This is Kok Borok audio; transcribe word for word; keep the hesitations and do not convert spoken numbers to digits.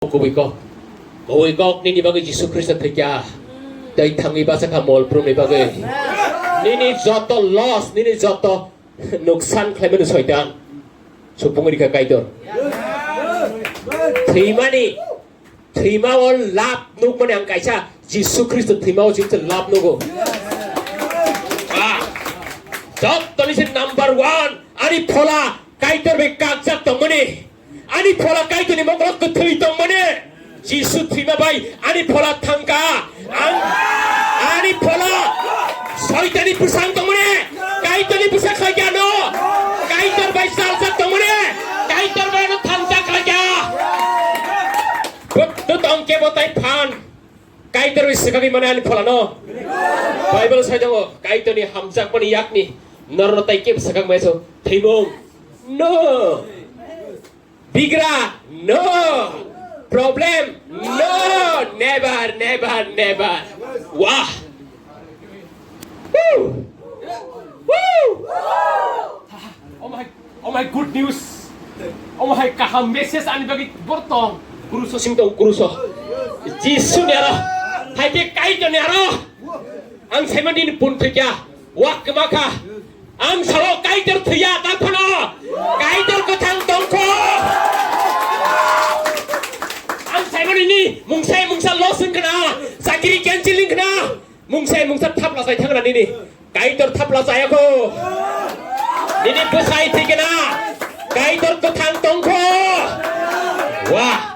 Kubui kok. Kubui kok nini bagwi Jisu Khristo thwikha. Tei thangwi bachakha mol brumni bagwi. Nini joto loss, nini joto nuksan khlaimani soitan. Supung rikha Kaitor. Thwimani, thwima o lab nukmani ang kaisa Jisu Khristo thwima o chini lab nugo. Ah. Jotoni se number one, ani phola Kaitor bai kakjak tongmani. Ani phola Kaitorni mokolo kwthwi tongmani. Jisu thwima bai ani phola thangkha. Ang, ani phola soitani bwsang tongmani. Kaitorni bwsa khaikha no. Kaitor bai chaljak tongmani. Kaitor bai no thansa khaikha. Bwtwi tong kebo tai phan. Kaitor bai swkagwi mani ani pholano. Bible sai tongo, Kaitorni hamjakmani yakni norno tai kebo swkak maiso. Thwimung. No. Bigra, no. Problem, no. Never, never, never. Wah. Woo. Woo. Oh my, oh my good news. Oh my kaham message ani bagwi bortong. Kuruso sing tong kuruso. Jisu ni aro. Hai ke Kaitor ni aro. Ang saiman din pun thikya. Wak kemaka. Ang sao Kaitor thwiya ta phano. Kaitor kwthang tongkho. Ang saimani ni mungsa mungsa loss wngkha na. Chakiri cancel wngkha na. Mungsa mungsa thapla sai thangra nini. Kaitor thapla saya kho. Nini bwsai thikena. Kaitor kwthang tongkho. Wah.